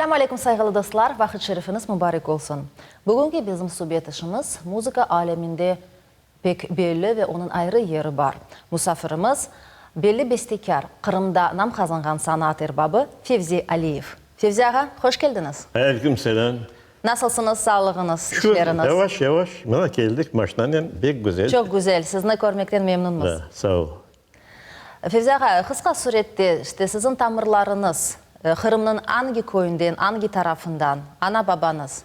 Selâm aleyküm sayğılı dostlar, vaqıt şerifiñiz mübarek olsun. Bugünki bizim subet işimiz muzıka aleminde pek belli ve onıñ ayrı yeri bar. Musafirimiz, belli bestekâr, Qırımda nam qazanğan sanat erbabı Fevzi Aliyev. Fevzi ağa, hoş keldiñiz! Aleyküm selâm. Nasılsıñız, sağlığıñız, Şükür, işleriñiz? yavaş yavaş mına keldik maşinanen, pek güzel. Çoq güzel, sizni körmekten memnünmiz. Da, sağ ol. Fevzi ağa, qısqa sürette, işte, siziñ tamırlarıñız Qırımnıñ angi köyünden, angi tarafından, ana-babañız?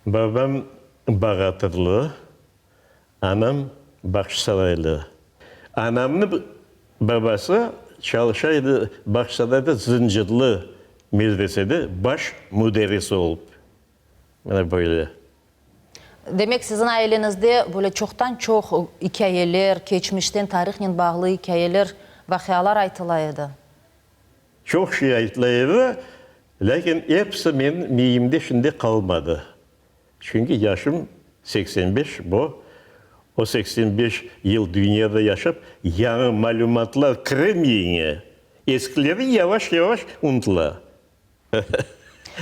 Babam Bağatırlı, anam Bağçasaraylı. Anamnıñ babası çalışa edi Bağçasarayda Zıncırlı medresede baş müderris olıp. Mına böyle. Demek, siziñ aileñizde böyle çoqtan-çoq ikâyeler, keçmişten tarihnen bağlı ikâyeler, vaqialar aytıla edi. Çoq şey aytıla edi, lâkin episi menim miyimde şimdi qalmadı. Çünki yaşım 85, bu, o 85 yıl dünyada yaşap, yañı malümatlar kire miyiñe, eskileri yavaş-yavaş unutıla.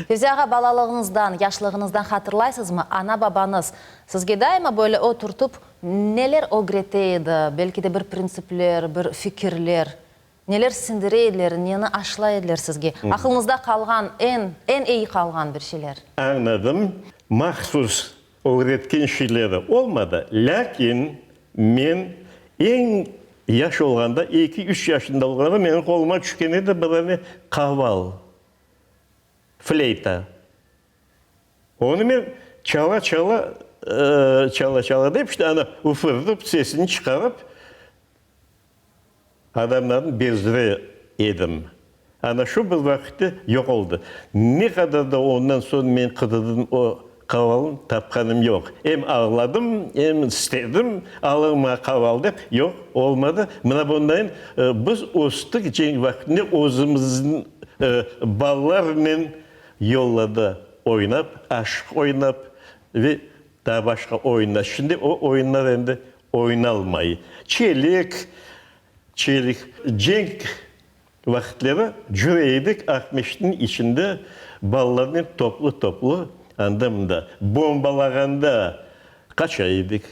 Fevzi ağa, balalığıñızdan, yaşlığıñızdan hatırlaysızmı, ana-babañız sizge daima böyle oturtıp neler ögrete edi, belki de bir printsipler, bir fikirler, neler siñdire ediler, neni aşlay ediler sizge? Aqılıñızda qalğan eñ, eñ eyi qalğan bir şeyler? Añladım. Mahsus ögretken şeyleri olmadı, lâkin men eñ yaş olğanda, eki-üç yaşında olğanda menim qoluma tüşken edi bir dane qaval, fleyta. Onı men çala-çala, çala-çala dep, işte, ana, üfürtip, sesini çıqarıp, Adamlarnı bezdire edim. Ana şu bir vaqıtte yoq oldı. Ne qadar da ondan soñ men qıdırdım o qavalnı, tapqanım yoq. Em ağladım, em istedim, alıñ maña qaval dep, yoq, olmadı. Mına bundayın biz östik cenk vaqtında özümizniñ balalarnen yollarda oynap, aşıq oynap ve daa başqa oyunlar. Şimdi o oyunlar endi Oynalmay. Çelik, çelik. Cenk vaqıtları cüre edik Aqmescitniñ içinde balalarnen toplu-toplu anda-mında. Bombalağanda qaça edik.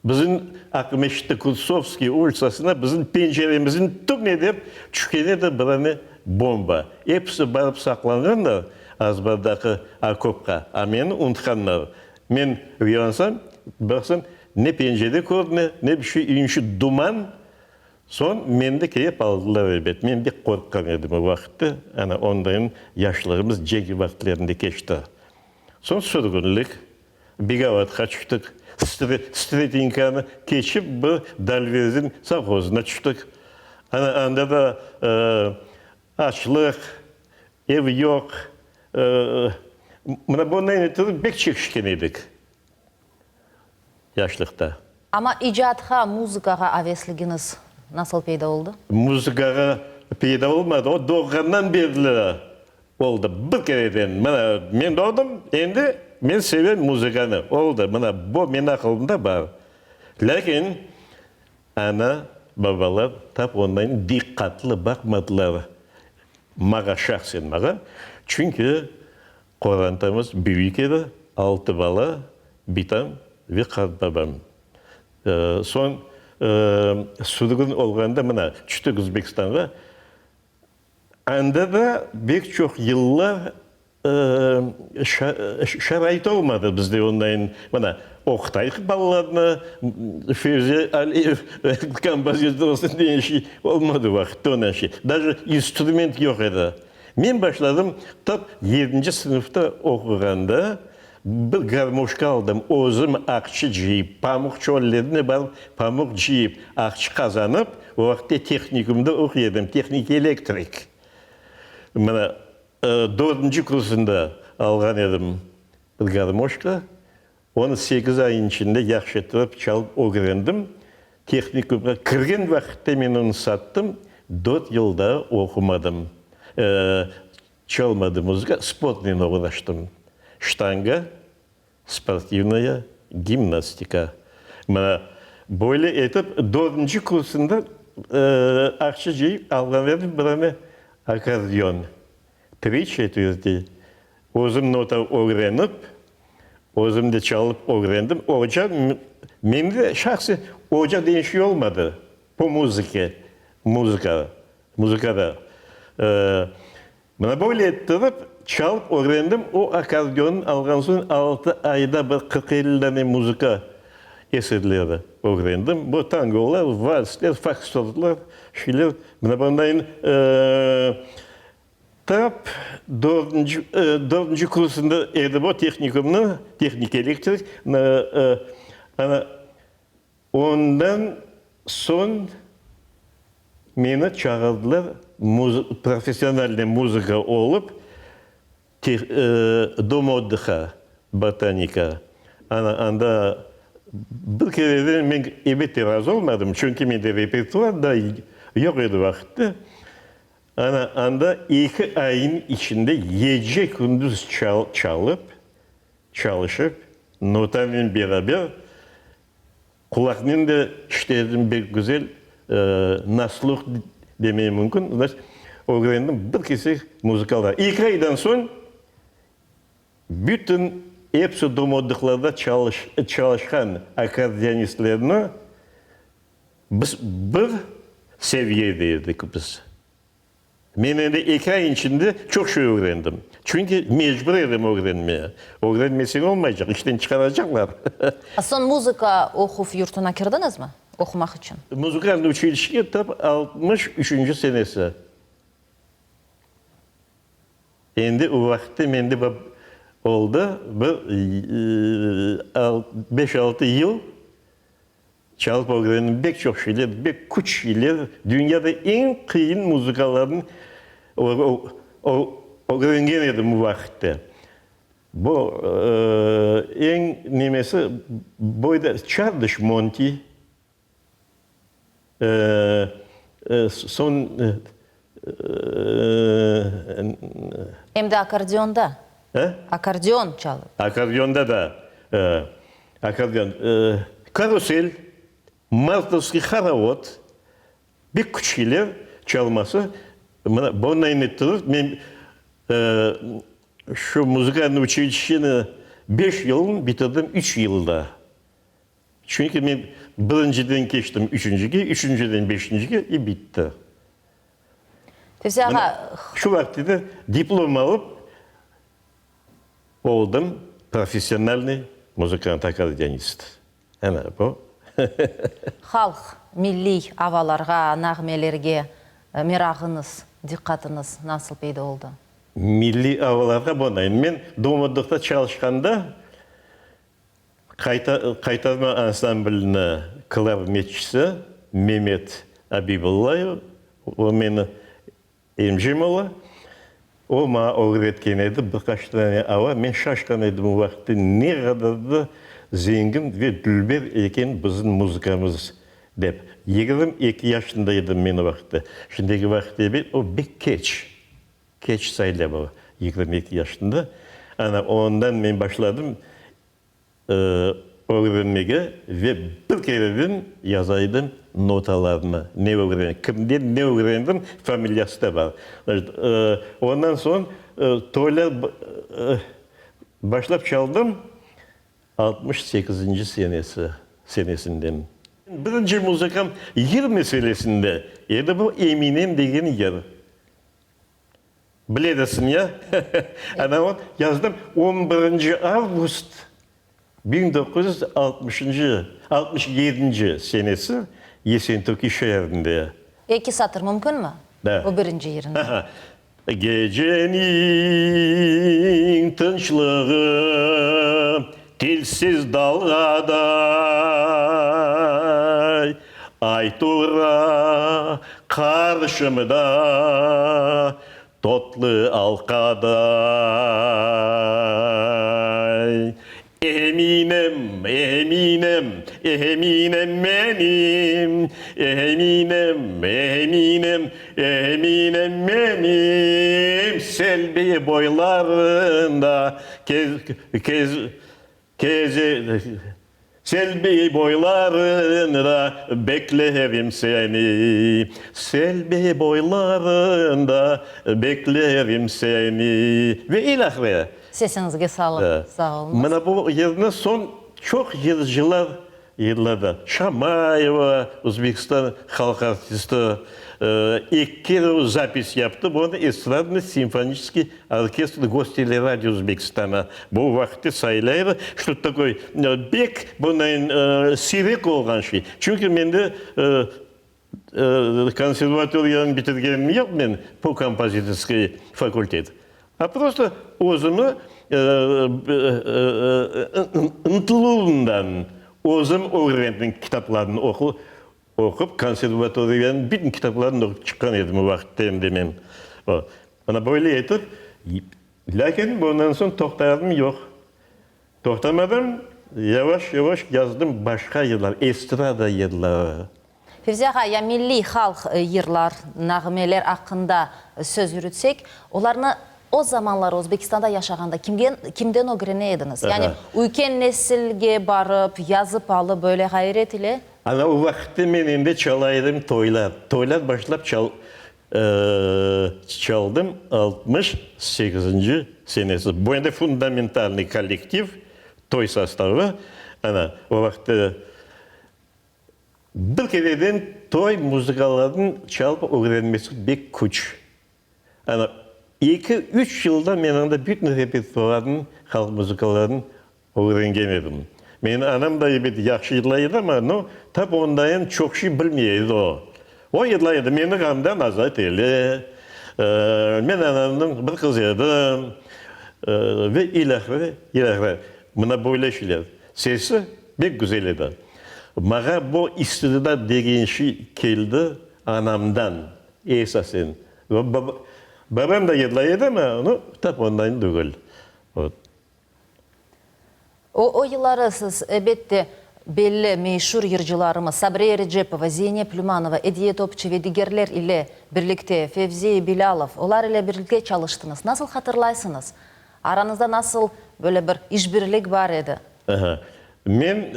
Bizim Aqmescitte Kutsovskiy ulitsasında bizim penceremizniñ tübüne dep tüşken edi bir dane bomba. Episi barıp saqlanğanlar azbardaki okopqa, a meni unutqanlar. Men uyansam, baqsam, ne pencere körüne, ne bir şey, inci duman. Soñ meni de kelip aldılar, elbet. Men bek qorqqan edim o vaqıtta. Ana, ondayın yaşlığımız cenk vaqıtlarında keçti. Soñ sürgünlik, Begavatqa tüştik. Stretinkanı keçip bir Dalverzin sovhozına tüştik. Ana, anda da açlıq, Ev yoq. Mına bundan ötürü bek çekişken edik yaşlıqta. Amma icatqa, muzıkağa avesligiñiz nasıl peyda oldı? Muzıkağa peyda olmadı, o doğğandan berli oldı. Bir kereden mına men doğdım, endi men sevem muzıkanı, oldı. Mına bu menim aqılımda bar. Lâkin ana, babalar tap ondan diqqatlı baqmadılar. Mağa, şahsen mağa, çünki qorantamız büyük edi, altı bala, bitam ve qartbabam. Soñ sürgün olğanda, mına, tüştik Özbekistanğa, anda da bek çoq yıllar Şarait olmadı bizde ondayın, mına, oqutayıq balalarnı, Fevzi Aliyev kompozitor olsun degen şey olmadı o vaqıtta ondan şey. Daje instrument yoq edi. Men başladım tap yedinci sınıfta oquğanda bir garmoşka aldım, özüm aqça cıyıp, pamuq çöllerine barıp pamuq cıyıp, aqça qazanıp, o vaqıtta tehnikumda oquy edim, tehnik-elektrik. Mına, Dördünci kursında alğan edim bir garmoşka. Onı sekiz ayın içinde yahşı ettirip çalıp ögrendim. Tehnikumğa kirgen vaqıtta men onı sattım, dört yıl daa oqumadım, çalmadım muzıka, sportnen oğraştım, ştanga, Sportivnaya gimnastika. Mına, böyle etip, dördünci kursında aqça cıyıp alğan edim bir dane akkordeon. Tri çetverti. Özüm nota ögrenip, özüm de çalıp ögrendim. Oca, mende şahsen oca degen şey olmadı po muzıke, muzıka, muzıkada. Mına böyle ettirip, çalıp ögrendim. O akkordeonnı alğan soñ altı ayda bir 40-50 dane muzıka eserleri ögrendim. Bu tangolar, valsler, fokstrotlar, şeyler. Mına bundayın Tap dördünci, dördünci kursunda edim o tehnikumnı, tehnik-elektrik, ana, ondan soñ meni çağırdılar professionalnıy muzıka olıp, dom otdıha, botanika, ana, anda bir kere de men elbette razı olmadım, çünki mende repertuar da yoq edi vaqıtta. Ana, anda eki ayın içinde gece-kündüz çalıp, çalışıp, notanen beraber qulaqnen de işledim bek güzel, na sluh demey mümkün, znaçit, ögrendim bir kesek muzıkalar. Eki aydan soñ bütün episi domodıqlarda çalışqan akkordeonistlerni Biz bir seviyede edik biz. Men endi eki ay içinde çoq şey ögrendim. Çünki mecbur edim ögrenmeye. Ögrenmeseñ olmaycaq, işten çıqaracaqlar. Soñ muzıka oquv yurtuna kirdiñizmi, oqumaq içün? Muzıkalnıy uçilişege tap 63-nci senesi. Endi o vaqıtta mende oldı bir beş-altı yıl Çalıp ögrendim bek çoq şeyler, bek küç şeyler, dünyada eñ qıyın muzıkalarnı ögrengen edim bu vaqıtta. Bu eñ nemesi boyda Çardış Monti, soñ. Em de akkordeonda. Akkordeon çalıp. Akkordeonda da. Akkordeon. Karusel, Martovskiy horovod, bek küçkiler çalması. Mına bunday ettirip men şu muzıkalnıy uçilişçeni beş yılın bitirdim üç yılda. Çünki men birinciden keçtim üçüncige, üçünciden beşincige i bitti. Fevzi ağa. Şu vaqıt diplom alıp oldım professionalnıy muzıkant-akkordeonist. Ana bu. Halq, milliy avalarğa, nağmelerge merağıñız, diqqatıñız nasıl peyda oldı? Milliy avalarğa bunday. Men Domodıqta çalışqanda Qaytarma ansambliniñ klarnetçisi Memet Abibullayev, o meni emcem ola, o maña ögretken edi bir qaç tane ava, men şaşqan edim o vaqıtta ne qadar da zengin ve dülber eken bizim muzıkamız dep. 22 yaşında edim men o vaqıtta. Şimdiki vaqıt ebet o bek keç, keç sayıla bu 22 yaşında. Ana ondan men başladım Ögrenmege ve bir kereden yaza edim notalarnı, ne ögren, kimden ne ögrendim, familiyası da bar. Ondan soñ toylar başlap çaldım 68-nci senesi, senesinden. Birinci muzıkam yır meselesinde edi, bu Eminem degen yır. Biledisin ya? Ana o, yazdım, on birinci avgust 1900 altmışıncı, altmış yedinci senesi Yesentüki şeerinde. Eki satır mümkünmi? Da. O birinci yırında. Aha. Geceniñ tınçlığı Tilsiz dalğaday Ay tura qarşımda Totlı alqaday. Eminem, Eminem, Eminem menim, Eminem, Eminem, Eminem menim, Selbi boylarında kez, kez, keze, Selbi boylarında beklerim seni, Selbi boylarında beklerim seni ve ilâhre. Sesiñizge sağlıq, sağ oluñız. Mına bu yırnı soñ çoq yırcılar yırladı. Şamayeva, Özbekistan halq artisti, eki kere zapis yaptı, bunı Estradno-simfoniçeskiy orkestr Gosteleradio Özbekistana bu vaqıtte sayıla edi, što takoy bek bunayın siyrek olğan şey. Çünki mende Konservatoriyanı bitirgenim yoq men, po kompozitorskiy fakultet. A prosto özümi ıntıluvımdan özüm ögrendim, kitaplarnı oqup, konservatoriyanıñ bütün kitaplarını oqup çıqqan edim o vaqıtta endi men. Mına böyle etip, lâkin bundan soñ toqtağanım yoq. Toqtamadım, yavaş-yavaş yazdım başqa yırlar, estrada yırları. Fevzi ağa, ya milliy halq yırlar, nağmeler aqqında söz yürütsek, olarnı o zamanları Özbekistanda yaşağanda kimgen, kimden ögrene ediñiz? Yani üyken nesilge barıp, yazıp alıp, böyle ğayret ile? Ana, o vaqıtta men endi çala edim toylar. Toylar başlap çal, Çaldım 68-nci senesi. Bu endi fundamentalnıy kollektiv, toy sostavı. Ana, o vaqıt bir kereden toy muzıkalarını çalıp ögrenmesi bek küç. Ana, eki-üç yılda men anda bütün repertuarnı, halq muzıkalarını Ögrengen edim. Menim anam da ebet yahşı yırlay edi, amma, no, tap ondayın çoq şey bilmey edi o. O yırlay edi, Meni ğamdan azat eyle, Men anamnıñ bir qızı edim ve ilâhre, ilâhre. Mına böyle şeyler. Sesi pek güzel edi. Maña bu istidat degen şey keldi anamdan esasen. Babam da yırlay edi, amma, no, tap ondayın degil. Vot. O, o yılları siz, ebet de, belli, meşur yırcılarımız Sabriye Erecepova, Zeynep Lümanova, Ediye Topçi ve digerler ile birlikte, Fevzi Bilâlov, olar ile birlikte çalıştıñız. Nasıl hatırlaysıñız? Arañızda nasıl böyle bir işbirlik bar edi? Aha. Men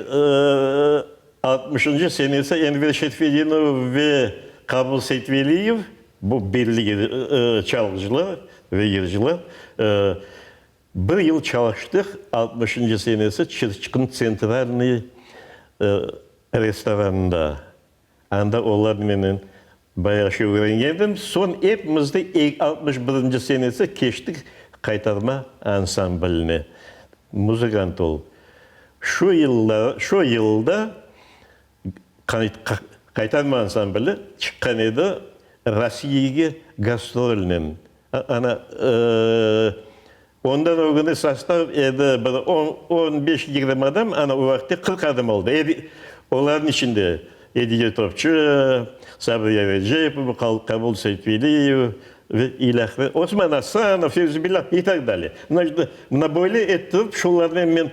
altmışıncı senesi Enver Şerfedinov ve Qabul Seytveliyev, bu belli çalğıcılar ve yırcılar, Bir yıl çalıştıq, altmışıncı senesi Çırçıqnıñ tsentralnıy restoranında. Anda olar menen bayağı şey ögrengendim. Soñ epimiz de 61-nci senesi keçtik Qaytarma ansambline, muzıkant olıp. Şu yılda, şu yılda Qaytarma ansambli çıqqan edi Rossiyege gastrolnen. Ana, ondan ögüne sostav edi bir on, on beş, yigirmi adam, ana o vaqıtte 40 adam oldı. Olarnıñ içinde Ediye Topçu, Sabriye Recepova, Qabul Seytveliyev ve ilâhre, Osman Asanov, Fevzi Bilâlov i tak dalее. Mına böyle ettirip şolarnen men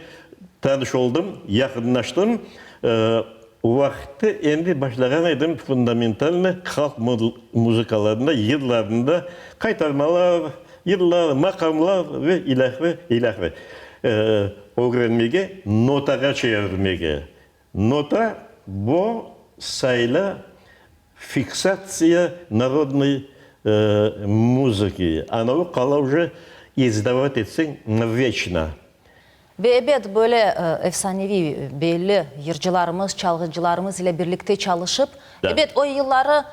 tanış oldım, yaqınlaştım. O vaqıtta endi başlağan edim fundamentalnıy halq muzıkalarında, yırlarında qaytarmalar, yırlar, maqamlar ve ilâhre, ilâhre ögrenmege, notağa çevirmege. Nota, bu sayıla fiksatsiya narodnoy muzıki, anavı qala uje izdavat etseñ naveçno. Ve ebet, böyle efsaneviy, belli yırcılarımız, çalğıcılarımız ile birlikte çalışıp, ebet, o yılları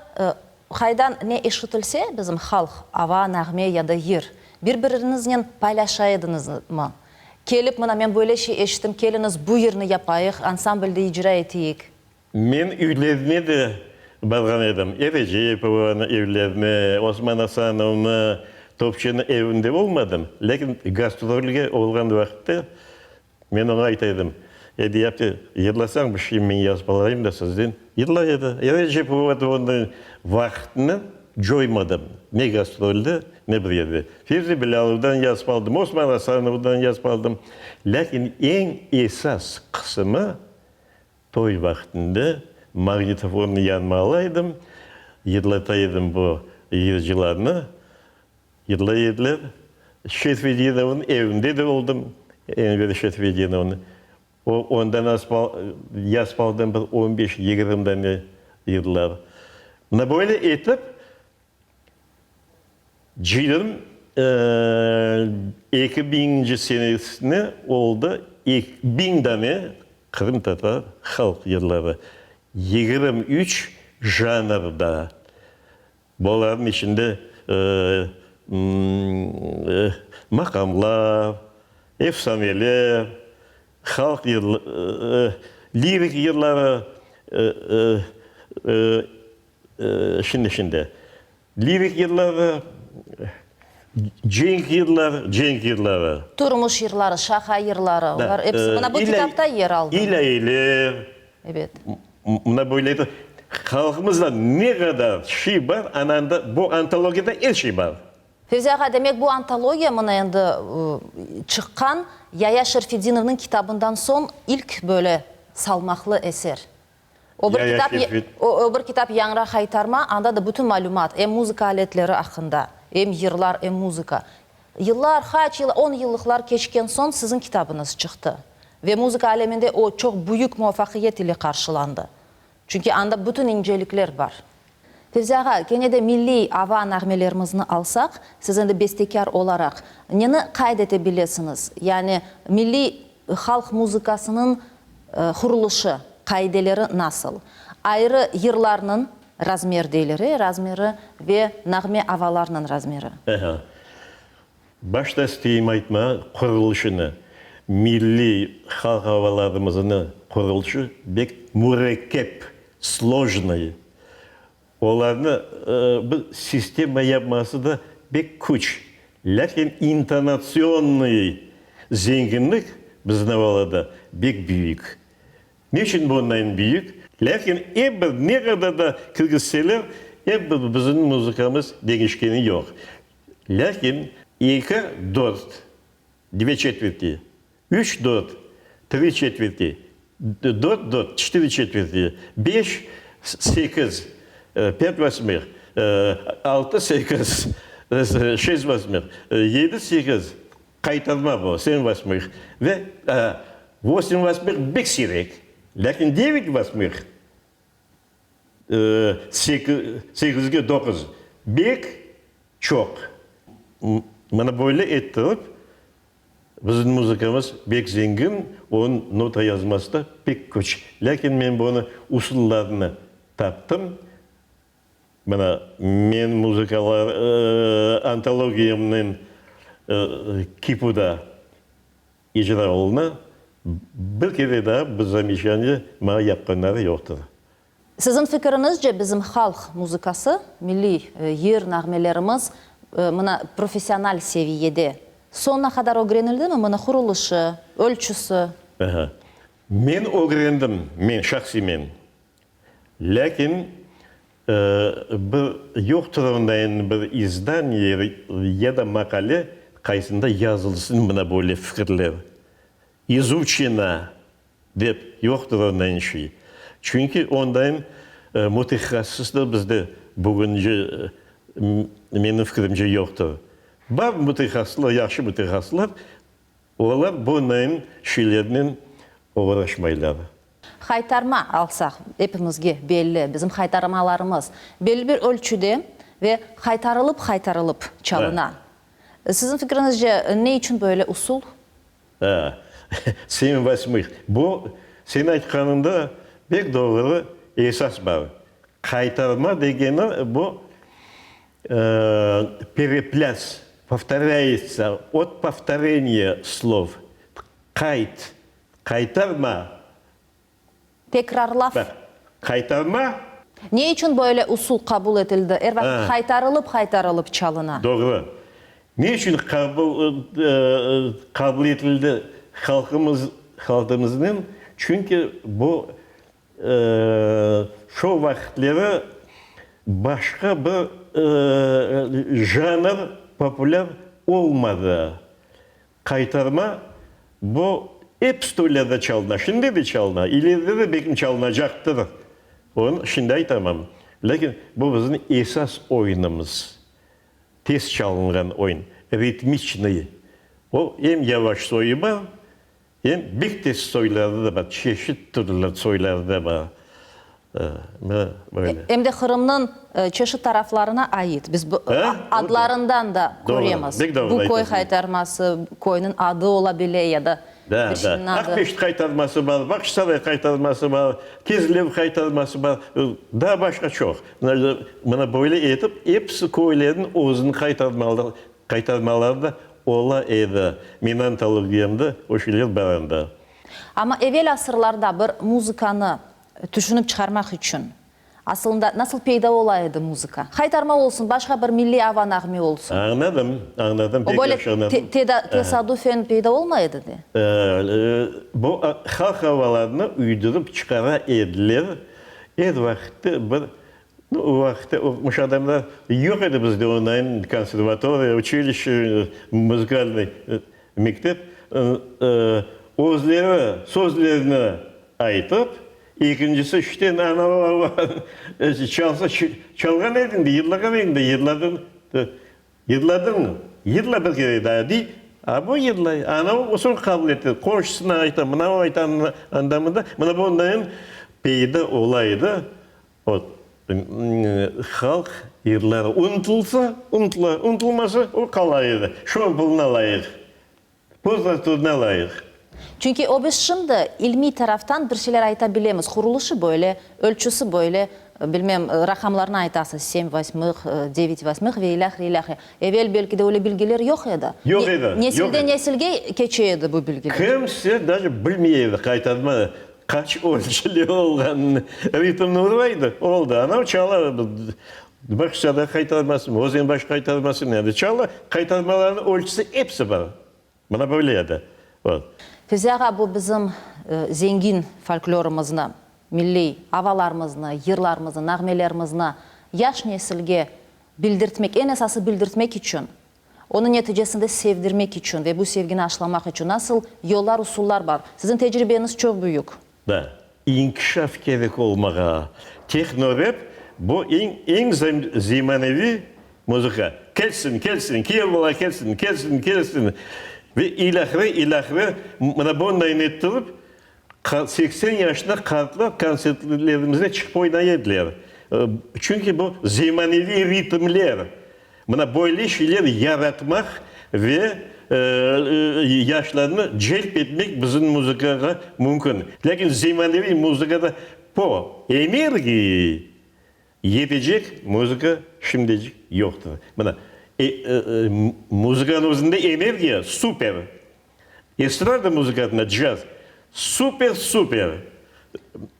qaydan ne eşitilse, bizim halq, ava, nağme ya da yır, bir-biriñiznen paylaşa ediñizmi? Kelip, mına, men böyle şey eşittim, keliñiz, bu yırnı yapayıq, ansamblde icra eteyik. Men evlerine de barğan edim, Erecepovanıñ evlerine, Osman Asanovnı, Topçınıñ evinde olmadım, lâkin gastrolge olğan vaqıtta men oña ayta edim, Ediye apte, yırlasañ bir şey, men yazıp alayım da sizden. Yırlay edi. Erecepova da onıñ vaqıtını coymadım, ne gastrolde, ne bir yerde. Fevzi Bilâlovdan yazıp aldım, Osman Asanovdan yazıp aldım. Lâkin eñ esas qısımı, Toy vaqtında magnitofonnı yanıma ala edim, yırlata edim bu yırcılarnı, yırlay ediler. Şerfedinovnıñ evinde de oldım, Enver Şerfedinovnıñ. O, ondan yazıp aldım bir on beş, yigirmi dane yırlar. Mına böyle etip cıydım. Eki biñinci senesine oldı 1000 dane qırımtatar halq yırları, 23 janrda. Bularnıñ içinde maqamlar, efsaneler, halq lirik yırları, şimdi, şimdi, Lirik yırları, cenk yırları, cenk yırları. Turmuş yırları, şaqa yırları, olar episi mına bu kitapta yer aldı. İlâiler. Ebet. Mına böyle etip, halqımızda ne qadar şey bar, ana anda bu antologiyada er şey bar. Fevzi ağa, demek bu antologiya mına endi çıqqan Yaya Şerfedinovnıñ kitabından soñ ilk böyle salmaqlı eser. O bir kitap, o bir kitap Yañra haytarma, anda da bütün malümat, em muzıka aletleri aqqında, em yırlar, em muzıka. Yıllar, qaç yıl, on yıllıqlar keçken soñ siziñ kitabıñız çıqtı. Ve muzıka aleminde o çoq büyük muvafaqiyet ile qarşılandı. Çünki anda bütün incelikler bar. Fevzi ağa, kene de milliy ava nağmelerimizni alsaq, siz endi bestekâr olaraq neni qayd ete bilesiñiz? Yani milliy halq muzıkasınıñ qurulışı, qaideleri nasıl? Ayrı yırlarnıñ razmer deyler, e, razmeri ve nağme avalarnıñ razmeri. Aha. Başta isteyim aytmağa, qurulışını, milliy halq avalarımıznı qurulışı bek mürekkep, slojnıy. Olarnı bir sistema yapması da bek küç. Lâkin intonatsionnıy zenginlik bizim avalada bek büyük. Ne içün bundan büyük? Lâkin ep bir ne qadar da kirgizseler, ep bir bizim muzıkamız deñişkeni yoq. Lâkin eki dört, dve çetvirti, üç dört, tri çetvirti, dört dört, çetiri çetvirti, beş sekiz, pât vosmıh, altı sekiz, şest vosmıh, yedi sekiz, qaytarma bu, sem vosmıh ve vosim vosmıh bek siyrek, lâkin devet vosmıh, Sekizge doquz bek çoq. Mına böyle ettirip, bizim muzıkamız bek zengin, onıñ nota yazması da pek küç. Lâkin men bunı usullarını taptım. Mına, men muzıkalar antologiyamnen KİPUda İcra oluna, bir kere daa bu zameçaniye maña yapqanları yoqtır. Siziñ fikiriñizce, bizim halq muzıkası, milliy yır, nağmelerimiz mına professional seviyede soñuna qadar ögrenildimi, mına qurulışı, ölçüsi? Aha. Men ögrendim, men, şahsiy men. Lâkin bir yoqtır ondayın bir izdaniye ya da maqale, qaysında yazılsın mına böyle fikirler. İzuçena dep yoqtır ondayın şey. Çünki ondayın mütehassıs da bizde bugünce, menim fikrimce, yoqtır. Bar mütehassıslar, yahşı mütehassıslar, Olar bunıñ şeylernen oğraşmaylar. Haytarma alsaq, epimizge belli, bizim haytarmalarımız belli bir ölçüde ve haytarılıp-haytarılıp çalına. Siziñ fikriñizce, ne içün böyle usul? A, sem vosmıh. Bu, sen aytqanıñda pek doğru esas bar. Qaytarma degeni bu, Pereplâs, povtorâyetsa, ot povtoreniya slov, qayd, qaytarma. Tekrarlav. Baq, qaytarma. Ne içün böyle usul qabul etildi? Er vaqıt qaytarılıp-qaytarılıp çalına. Doğru. Ne içün qabul qabul etildi halqımız, halqımıznıñ? Çünki bu Şo vaqıtları başqa bir janr populâr olmadı. Qaytarma bu episi toylarda çalına, şimdi de çalına, ileride de belkim çalınacaqtır, onı şimdi aytamam. Lâkin bu bizim esas oyunımız, tez çalınğan oyun, ritmiçnıy. O em yavaş soyu bar, Em bek tez soyları da bar, çeşit türlü soyları da bar. Mına böyle. Em de Qırımnıñ çeşit taraflarına ait. Biz bu adlarından da köremiz. Bu köy qaytarması, köyniñ adı ola bile ya da bir şeyniñ adı. Aqmescit qaytarması bar, Bağçasaray qaytarması bar, Kezlev qaytarması bar, daa başqa çoq. Mına böyle etip episi köylerniñ özüniñ qaytarmaları da ola edi. Menim antologiyamda o şeyler bar anda. Amma evel asırlarda bir muzıkanı tüşünip çıqarmaq içün, asılında nasıl peyda ola edi muzıka? Haytarma olsun, başqa bir milliy ava nağme olsun. Añladım, añladım, pek yahşı añladım. O böyle tesadufen peyda olmay edi de? Bu halq avalarını uydurıp çıqara ediler. Er vaqıtta bir, o vaqıtta oqumış adamlar yoq edi bizde, onayın konservatoriya, uçilişçe, muzıkalnıy mektep. Özleri sözlerini aytıp, ekincisi işten ana-baba çalsa, çalğan ediñ de, yırlağan ediñ de, yırladıñ, yırladıñ, yırla bir kere daa, dey, a bu yırlay, ana o soñ qabul ete, qomşusına ayta, mına o ayta, anda mında, mına bundan peyda ola edi, ot, halq yırları unutılsa, unutıla, unutılmasa, o qala edi, şompulına layıq. Poz-arturına layıq. Çünki o biz şimdi ilmiy taraftan bir şeyler ayta bilemiz, qurulışı böyle, ölçüsi böyle, bilmem, raqamlarnı aytasız, sem vosmıh, devet vosmıh ve ilâhre, ilâhre. Evel belki de öyle bilgiler yoq edi. Yoq edi, yoq edi. Nesilden nesilge keçe edi bu bilgiler. Kimse daje bilmey edi qaytarma qaç ölçüli olğanını. Ritmni uraydı, oldı. Anav çala, Bağçada qaytarması, Özenbaş qaytarması, endi çala qaytarmalarnıñ ölçüsi episi bar. Mına böyle edi. Vot. Fevzi ağa, bu bizim zengin folklorımıznı, milliy avalarımıznı, yırlarımıznı, nağmelerimizni yaş nesilge bildirtmek, eñ esası bildirtmek içün, onı neticesinde sevdirmek içün ve bu sevgini aşlamaq içün nasıl yollar, usullar bar? Siziñ tecribeñiz çoq büyük. Da, inkişaf kerek olmağa. Tehno-rep, bu eñ, eñ zemaneviy muzıka. Kelsin, kelsin, kiyev bala kelsin, kelsin, kelsin ve ilâhre, ilâhre, mına bunday ettirip, 80 yaşında qartlar kontsertlerimizde çıqıp oynay ediler. Çünki bu zemaneviy ritmler. Mına böyle şeyler yaratmaq ve yaşlarnı celp etmek bizim muzıkağa mümkün. Lâkin zemaneviy muzıkada po energiyayı yetecek muzıka şimdicik yoqtır. Mına, muzıkanıñ özünde energiya super. Estrada muzıkasında caz super, super.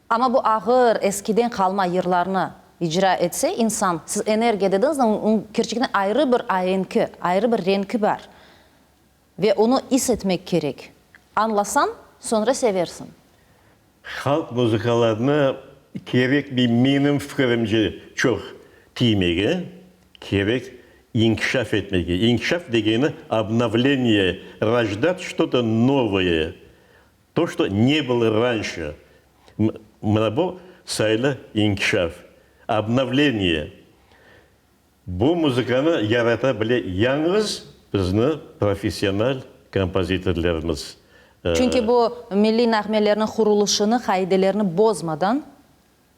Amma bu ağır, eskiden qalma yırlarnı icra etse insan, siz energiya dediñiz, onıñ kerçekten ayrı bir aenki, ayrı bir renki bar. Ve onı is etmek kerek. Añlasañ, soñra seversiñ. Halq muzıkalarına kerekmey, menim fikirimce, çoq tiymege kerek, inkişaf etmege. İnkişaf degeni, obnovleniye, rojdat çto-to novoye. To, çto ne bylo ranşe. Mına bu sayılı inkişaf, obnovleniye. Bu muzıkanı yarata bile yañğız bizni professional kompozitorlarımız. Çünki bu milliy nağmelerniñ qurulışını, qaidelerini bozmadan,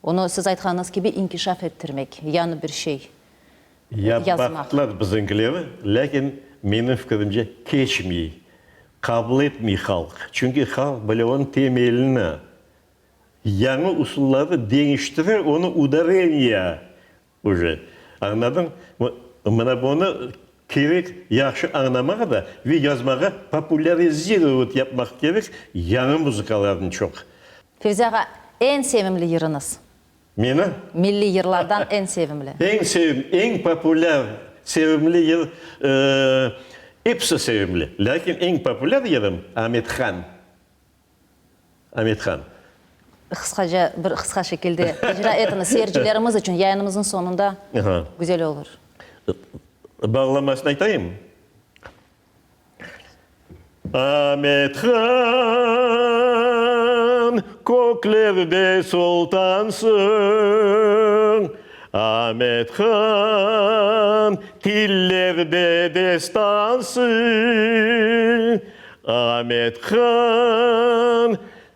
onı, siz aytqanıñız kibi, inkişaf ettirmek, yañı bir şey yazmaq. Yapmaqlar bizimkiler, lâkin, menim fikirimce, keçmey, qabul etmey halq. Çünki halq bile onıñ temelini, yañı usulları deñiştire, onı udareniya uje, añladıñ? Mına bunı kerek yahşı añlamağa da ve yazmağa, populârizirovat yapmaq kerek yañı muzıkalarnı çoq. Fevzi ağa, eñ sevimli yırıñız? Meni? Milliy yırlardan eñ sevimli. Eñ sevim, eñ populâr, sevimli yır, episi sevimli. Lâkin eñ populâr yırım Amet-Han. Amet-Han. Qısqaca, bir qısqa şekilde icra etiñiz seyircilerimiz içün, yayınımıznıñ soñunda güzel olur. Bağlamasını aytayım? Amet-Han, köklerde sultansıñ, Amet-Han, tillerde destansıñ, Amet-Han.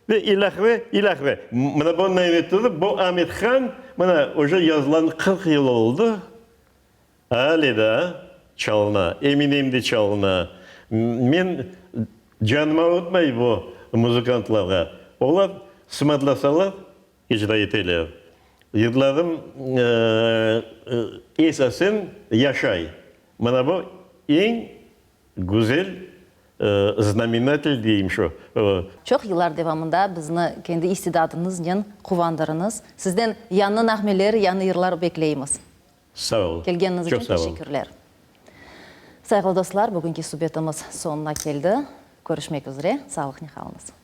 Ve ilâhre, ilâhre. Mına bu nametini, bu Amethan, mına, uje yazılanı 40 yıl oldı, ale daa çalına, Eminem de çalına. Men canım ağırtmay bu muzıkantlarğa. Olar sımarlasalar, icra eteler. Yırlarım esasen yaşay. Mına bu eñ Güzel znamenatel deyim şu. Çoq yıllar devamında bizni kendi istidadıñıznen quvandırıñız. Sizden yañı nağmeler, yañı yırlar bekleymiz. Sağ ol. Kelgeniñiz içün teşekkürler. Sayğılı dostlar, bugünki subetimiz soñuna keldi. Körüşmek üzre, sağlıqnen qalıñız.